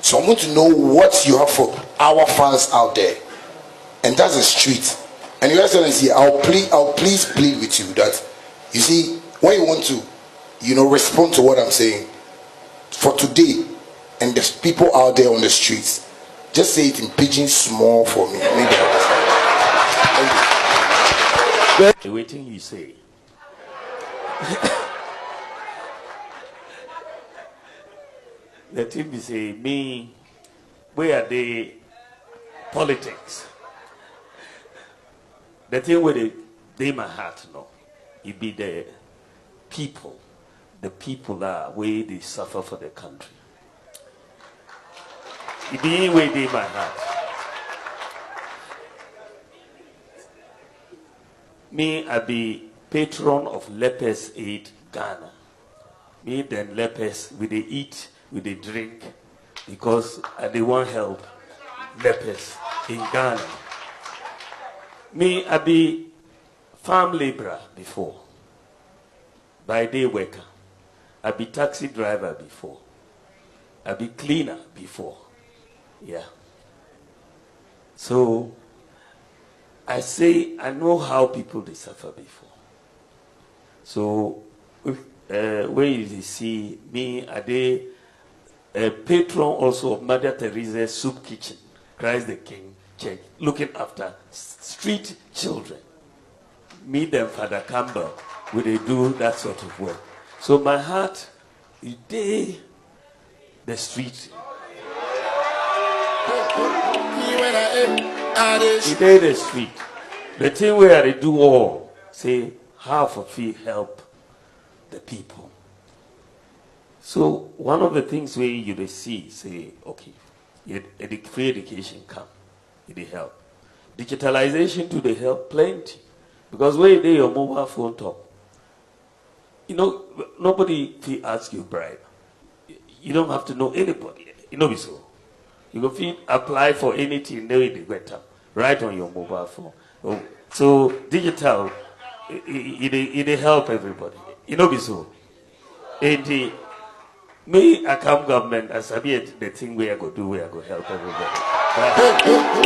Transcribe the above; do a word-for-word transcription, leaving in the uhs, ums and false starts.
So I want to know what you have for our fans out there. And that's the street. And Your Excellency, I'll plead, I'll please plead with you that, you see, when you want to, you know, respond to what I'm saying, for today, and the people out there on the streets, just say it in Pidgin small for me. Maybe I understand. Thank you. Wetin you say? The thing be say, me, wey I dey politics, the thing wey dey, dey my heart now, e be the people, the people wey dey suffer for the country. E be im wey dey my heart. Me, I be patron of Lepers Aid Ghana. Me dem lepers, we dey eat, we dey drink, because I dey wan help lepers in Ghana. Me, I be farm labourer before, by day worker. I be taxi driver before. I be cleaner before. Yeah. So, I say, I know how people dey suffer before. So, if, uh, when you dey see me, I dey a patron also of Mother Teresa Soup Kitchen, Christ the King Church, looking after s-, street children. Me dem Father Campbell, we dey do that sort of work. So my heart, e dey the street. E dey the street. The thing wey I dey do all, say, how I fit help the people. So one of the things wey you dey see, say, okay, ed-, edu-, free education come, e dey help. Digitalization too dey help plenty. Because when e dey your mobile phone top, you know, nobody fit ask you bribe. You don't have to know anybody. E no be so. You go fit apply for anything, now you dey get am right on your mobile phone. Oh, so digital, e, e, e dey, e dey help everybody. E no be so. And, eh, me, I come government, I sabi the thing wey I go do, wey I go help everybody.